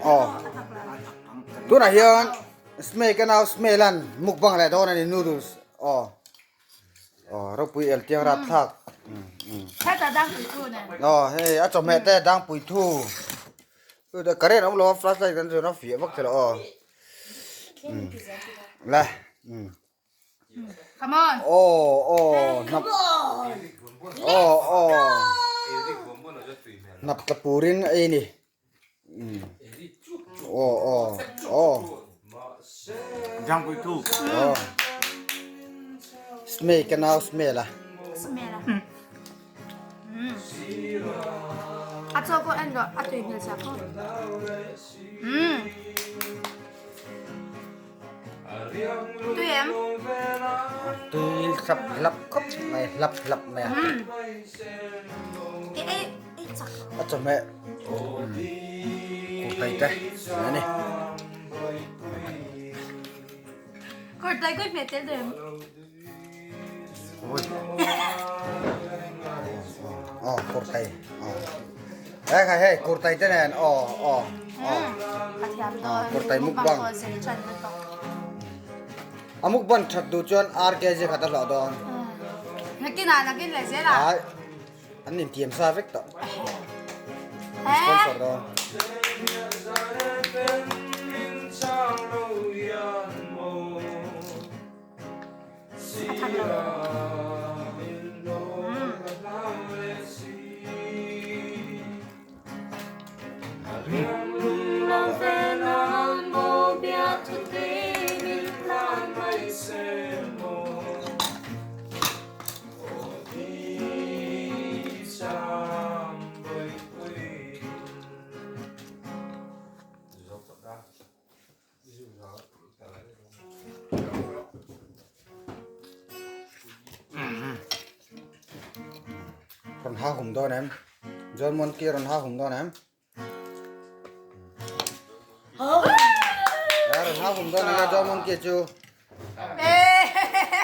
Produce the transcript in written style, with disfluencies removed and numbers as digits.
Aw. Tunah hian Smei ka nau Smeilan mukbang leh dawn a ni noodles aw. Aw ropui el tiang rap thlak. Heta dangpui thu nen. Aw hei a chawhmeh te dangpui thu. Current awm lo a flashlight kan chuan a fiah vak thei lo aw. Le. Come on. Aw aw hnap. Aw aw. Hnap tla purin a ei ni. Aw aw aw. Dangpui thu. Aw. Smell ka nau smell a. Smell a. A chaw pawh en rawh a tui hmel chak khawp. Tui em? Tui hlap hlap khawp mai hlap hlap mai a. Ei ei ei chak. A chawhmeh kurtai te a ni. Kurtai ka hmeh tel em? Ui. Aw kurtai. Aw. Hei khai hei kurtai te nen aw aw aw. Aw kurtai mukbang. A mukbang that duh chuan RKG khat a hlawh dawn. Nakin ah nakin leh zel ah. Ai an intiam sa vek tawh. Sponsor dawn. A thak lo. Rawn ha hum dawn em? John Monkey rawn ha hum dawn em? Rawn ha hum dawn em John Monkey chu?